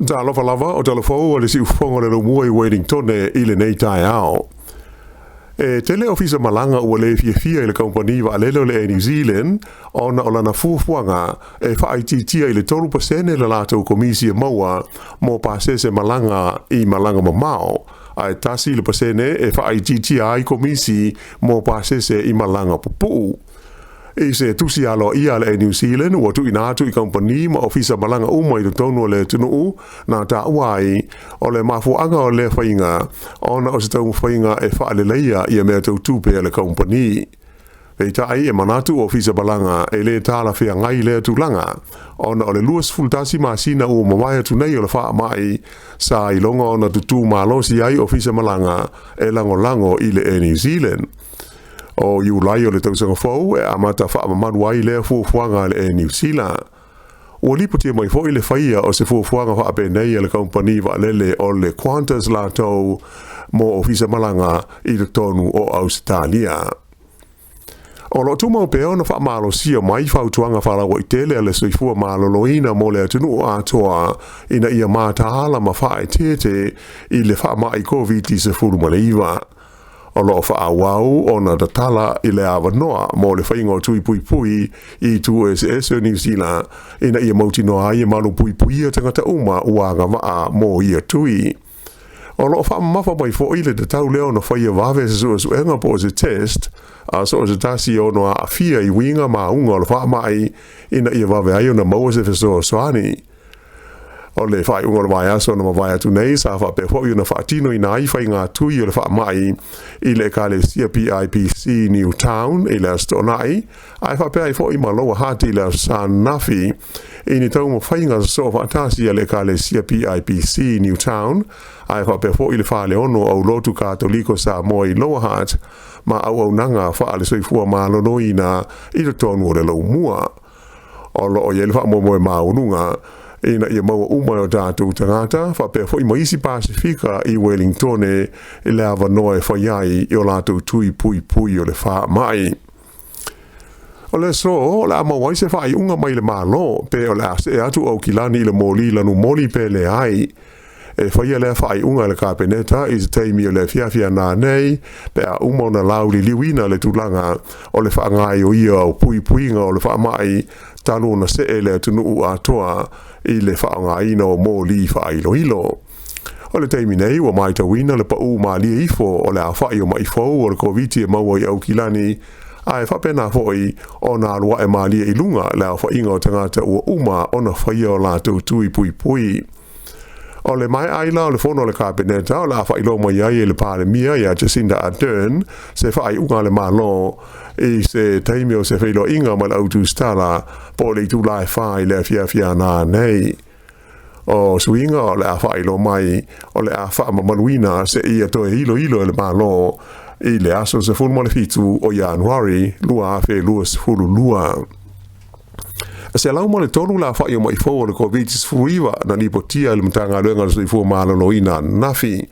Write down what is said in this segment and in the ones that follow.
Talofa lava o talafou o le siufofoga o le Laumua i Wellingtone i lenei taeao. E tele ofisa malaga ua le fiafia i le kamupani vaalele o le Air New Zealand ona o lana fuafuaga e faaitiitia i le 3% le latou komisi e maua mo pasese malaga i malaga mamao, ae 1% e faaitiitia ai komisi mo pasese i malaga pupuu. I se tusi aloaia a le Air New Zealand ua tuuina atu i kamupani ma ofisa malaga uma i totonu o le atunuu, na taua ai o le mafuaaga o lea faiga ona o se taumafaiga e faaleleia ia mea tau tupe a le kamupani. Peitai e manatu ofisa malaga e le talafeagai lea tulaga ona o le 21 masina ua mavae atu nei o le faamai sa iloga ona tutū malosi ai ofisa malaga e lagolago i le Air New Zealand. O Iulai o le tausaga fou e amata faamamalu ai lea fuafuaga a le Air New Zealand. Ua lipotia mai foi le faia o se fuafuaga faapenei a le kamupani vaalele o le Qantas latou mo ofisa malaga i totonu o Ausetalia. O lo o tumau pea ona faamalosia mai fautuaga faalauaitele a le Soifua Maloloina mo le atunuu atoa ina ia mataala ma faaeteete i le faamai Koviti-19. O lo o faaauau ona tatala i le avanoa mo le faiga o tui puipui i itu eseese o Niu Sila ina ia mautinoa ai e malupuipuia tagata uma ua agavaa mo ia tui. O lo o faamamafa mai foi le tatau lea ona faia vave se suesuega po o se test a so o se tasi e ono aafia i uiga ma auga o le faamai ina ia vave ai ona maua se fesoasoani. O le faaiuga o le vaiaso na mavae atu nei sa faapea foi ona faatinoina ai faiga tui o le faamai i le ekalesia PIPC Newtown i le Aso Toonai, ae faapea ai foi ma Lower Hutt i le Aso Sa ananafi i ni taumafaiga sosoo faatasi a le ekalesia PIPC Newtown, ae faapea foi le Faleono o Aulotu Katoliko Samoa i Lower Hutt ma auaunaga faale-soifua maloloina i totonu o le Laumua. O lo o i ai le faamoemoe maualuga ina ia maua uma e o tatou tagata faapea foi ma isi Pasefika i Wellingtone i le avanoa e fai ai i o latou tui puipui o le faamai. O le aso o le a maua ai se faaiuga mai le Malo pe o le a see atu Aukilani i le moli lanumoli pe leai. E faia lea faaiuga e le Kapeneta i se taimi o le afiafi a nanei pe a uma ona lauliliuina le tulaga o le faagaoioia o puipuiga o le faamai talu ona see le atunuu atoa i le faaaogaina o moli faailoilo. O le taimi nei ua matauina le pau malie ifo o le aofai o mai fou o le Koviti e maua i Aukilani, ae faapena foi ona alu ae malie i luga le aofaiga o tagata ua uma ona faia o latou tui puipui. O le maea ai la o le fono a le Kapeneta o le a faailoa mai ai e le Palemia ia Jacinda Ardern se faaiuga a le Malo i se taimi o se feiloaiga ma le au tusitala po o le itula e 4 i le afiafi a nanei. O suiga o le a faailoa mai o le a faamamaluina seia toe iloilo e le Malo i le aso 17 o Ianuari 2022. 103 le aofai o mai fou o le Koviti-19 na lipotia e le Matagaluega o le Soifua Maloloina ananafi.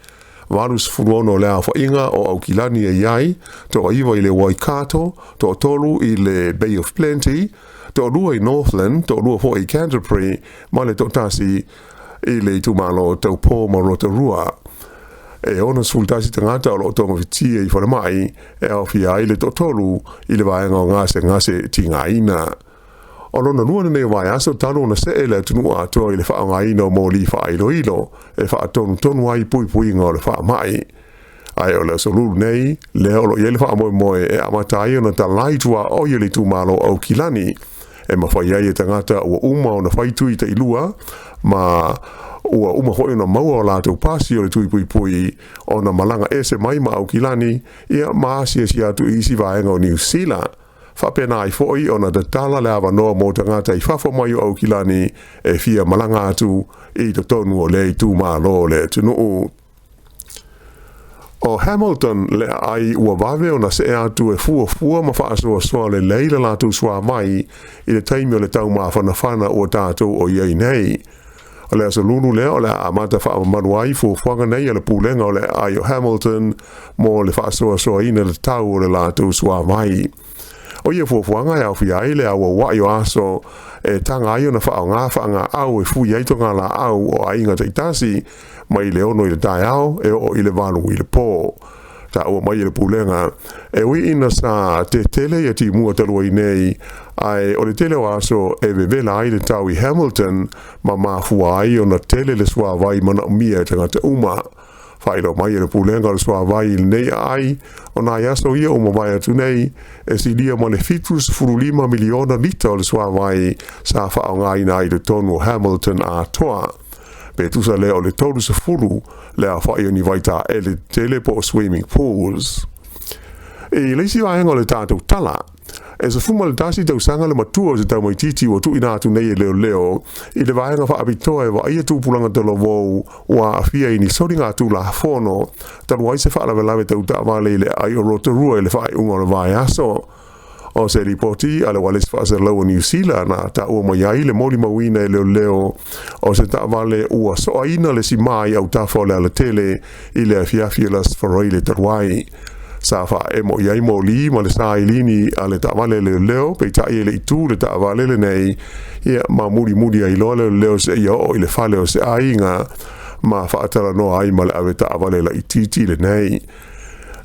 86 le aofaiga o Aukilani e i ai, toa-9 i le Waikato, toa-3 i le Bay of Plenty, toa-2 i Northland, toa-2 foi i Canterbury, ma le toatasi i le itumalo Taupō ma Rotorua. E 61 tagata o lo o togafitia i falemai e aofia ai le toatolu i le vaega o gasegase tigaina. O lona lua lenei o vaiaso talu ona see le atunuu atoa i le faaaogaina o moli faailoilo e faatonutonu ai puipuiga o le faamai. Ae o le aso Lulu nei, lea o lo o i ai le faamoemoe e amata ai ona talai tuaoi o le itumalo Aukilani e mafai ai e tagata ua uma ona fai tui tailua ma ua uma foi ona maua o latou pasi o le tui puipui ona malaga ese mai ma Aukilani ia ma asiasi atu i isi vaega o Niu Sila. Faapena ai foi ona tatala le avanoa mo tagata i fafo mai o Aukilani e fia malaga atu i totonu o lea itumalo o le atunuu. O Hamilton le aai ua vave ona see atu e fuafua ma faasoasoa lelei le latou suavai i le taimi o le taumafanafana ua tatou o i ai nei. O le aso Lulu lea o le a amata faamamalu ai fuafuaga nei a le Pulega o le Aai o Hamilton mo le faasoasoaina tatau o le latou suavai. O ia fuafuaga e aofia ai le auaua'i o aso e taga ai ona faaaogā faagaau e fui ai togalaau o aiga taitasi mai le 6 i le taeao e oo i le 8 i le po. Taua mai e le Pulega, e ui ina sa tetele ia timuga talu ai nei, ae o le tele o aso e vevela ai le tau i Hamilton ma mafua ai ona tele le suāvai manaomia e tagata uma. Faailoa mai e le Pulega o le Suavai i lenei aai, o nai aso ia ua mavae atu nei, e silia ma le 75 miliona lita o le suavai sa faaaogaina ai i totonu o Hamilton atoa. Pe tusa lea o le 30 le aofai o ni vaitaele tetele po o swimming pools. I le isi vaega o le tatou tala, e 11 tausaga le matua o se tamaitiiti ua tuuina atu nei e leoleo i le vaega faapitoa e vaaia tupulaga talavou ua aafia i ni soligatulafono talu ai se faalavelave tau taavale i le aai o Rotorua i le faaiuga o le vaiaso. O se lipoti a le ualesi faasalalau o Niu Sila na taua mai ai le molimauina e leoleo o se taavale ua soaina le simā i autafa o le alatele i le afiafi o le Aso Faraile talu ai. Sa faaemo i ai moli ma le sailini a le taavale a leoleo, peitai e le i tu le taavale lenei, ia ma mulimuli ai loa leoleo seia oo i le fale o se aiga ma faatalanoa ai ma le avetaavale laitiiti lenei.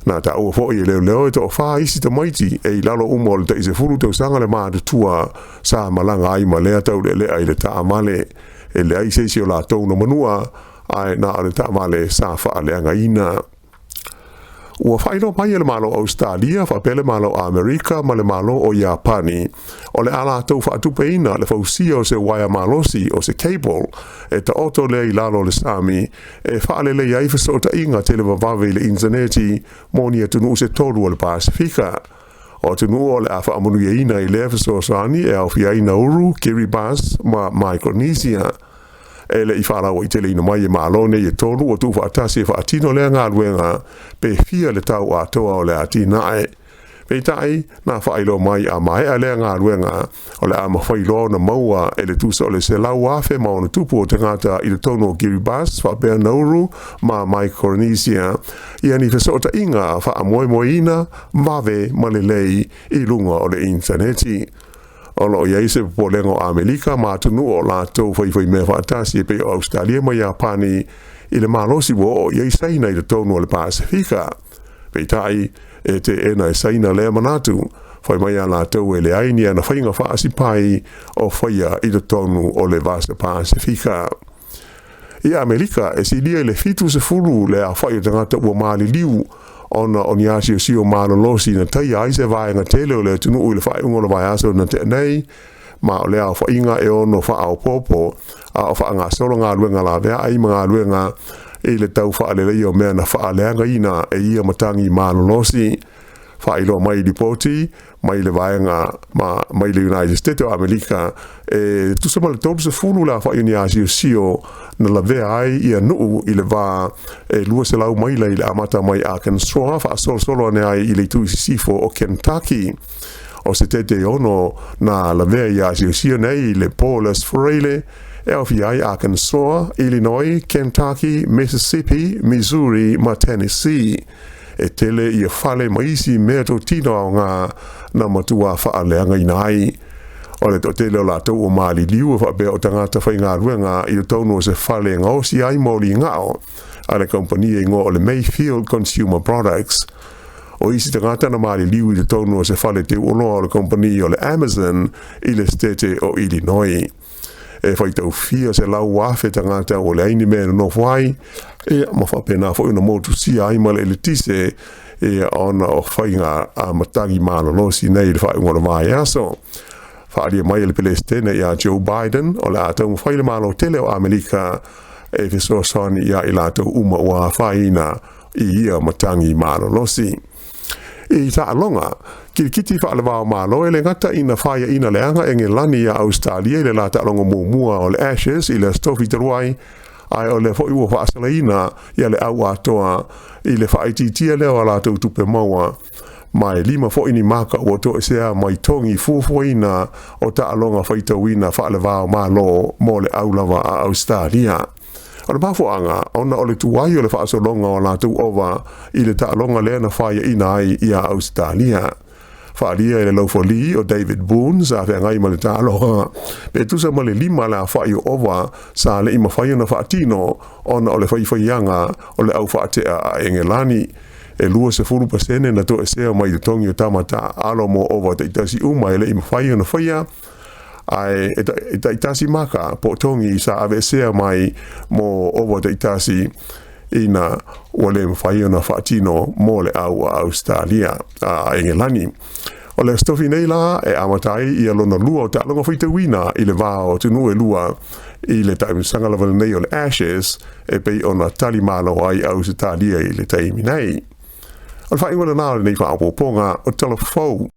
Na taua foi e leoleo e toafā isi tamaiti e i lalo uma o le tai 10 tausaga le matutua sa malaga ai ma lea taulealea i le taavale. E leai se isi o latou na manua, ae na o le taavale sa faaleagaina. Ua faailoa mai e le Malo o Ausetalia faapea le Malo o Amerika ma le Malo o Iapani, o le a latou faatupeina le fausia o se uaea malosi, o se cable, e taoto lea i lalo o le sami, e faaleleia ai fesootaiga televavave i le initaneti mo ni atunuu se tolu o le Pasefika. O atunuu o le a faamanuiaina i lea fesoasoani e aofia ai Nauru, Kiribati ma Micronesia. E le i faalauaiteleina mai e Malo nei e tolu ua tuufaatasi e faatino lea galuega pe fia le tau atoa o le atinae. Peitai, na faailoa mai a maea lea galuega, o le a mafai loa ona maua e le tusa o le 100,000+ o tagata i totonu o Kiribati faapea Nauru ma Micronesia ia ni fesootaiga faamoemoeina, vave ma lelei i luga o le initaneti. O lo o i ai se popolega o Amerika ma atunuu o latou faifaimea faatasi e pei o Ausetalia ma Iapani i le malosi ua oo i ai Saina i totonu o le Pasefika. Peitai, e teena e Saina lea manatu, fai mai a latou e leai ni ana faiga faasipai o faia i totonu o le Vasa Pasefika. I Amerika, e silia i le 70 le aofai o tagata ua maliliu ona o ni asiosio malolosi na taia ai se vaega tele o le atunuu i le faaiuga o le vaiaso na tea nei, ma o lea aofaiga e ono faaopoopo a o faagasolo galuega laveai ma galuega i le tau faaleleia o mea na faaleagaina e ia matagi malolosi. Faailoa mai lipoti mai le vaega ma mai le United States o Amerika e tusa ma le 30 le aofai o ni asiosio na lavea ai ia nuu i le va e 200 maila i le amata mai Arkansas faasolosolo ane ai i le itu i sisifo o Kentucky. O se tete ono na lavea i asiosio nei i le po o le Aso Faraile e aofia ai Arkansas, Illinois, Kentucky, Mississippi, Missouri ma Tennessee. E tele ia fale ma isi meatotino aoga na matua faaleagaina ai. O le toatele o latou ua maliliu e faapea o tagata faigaluega i totonu o se fale e gaosi ai moli gao a le kamupani e igoa o le Mayfield Consumer Products. O isi tagata na maliliu i totonu o se fale teuoloa o le kamupani o le Amazon i le setete o Illinois. E faitau fia 100,000 tagata ua leai ni mea e nonofo ai, ia ma faapena foi ona motusia ai ma le eletise ia ona o faiga a matagi malolosi nei i le faaiuga o le vaiaso. Faaalia mai e le Pelesitene ia Joe Biden o le a taumafai le Malo tele o Amerika e fesoasoani ia i latou uma ua afaina i ia matagi malolosi. I taaloga, kilikiti faalevao malo e le gata ina faiaina leaga Engelani ia Ausetalia i le la taaloga muamua o le Ashes i le Aso Tofi talu ai, ae o lea foi ua faasalaina ia le au atoa i le faaitiitia lea o a latou tupe maua. Ma e 5 foi ni maka ua toesea mai togi fuafuaina o taaloga faitauina faalevao malo mo le au lava a Ausetalia. O le mafuaaga ona o le tuai o le faasologa o latou ova i le taaloga lea na faiaina ai ia Ausetalia. Faaalia e le laufali o David Boon sa feagai ma le taaloga pe tusa ma le 5 le afa'i o ova sa le'i mafai ona faatino ona o le faifaiaga o le au faate'a a Egelani. E 20% na to'esea mai totogi o tama taaalo mo ova ta'itasi uma e le'i mafai ona faia, ae e ta'itasi maka po o togi sa aveesea mai mo ova ta'itasi ina ua lē mafai ona faatino mo le au a Ausetalia a Egelani. O le Aso Tofi nei la e amata ai ia lona lua o taaloga faitauina i le va o atunuu e lua i le taamilosaga lava lenei o le Ashes e pei ona talimalo ai Ausetalia i le taimi nei. O le faaiuga lenā o lenei faaopoopoga o Tala Fou.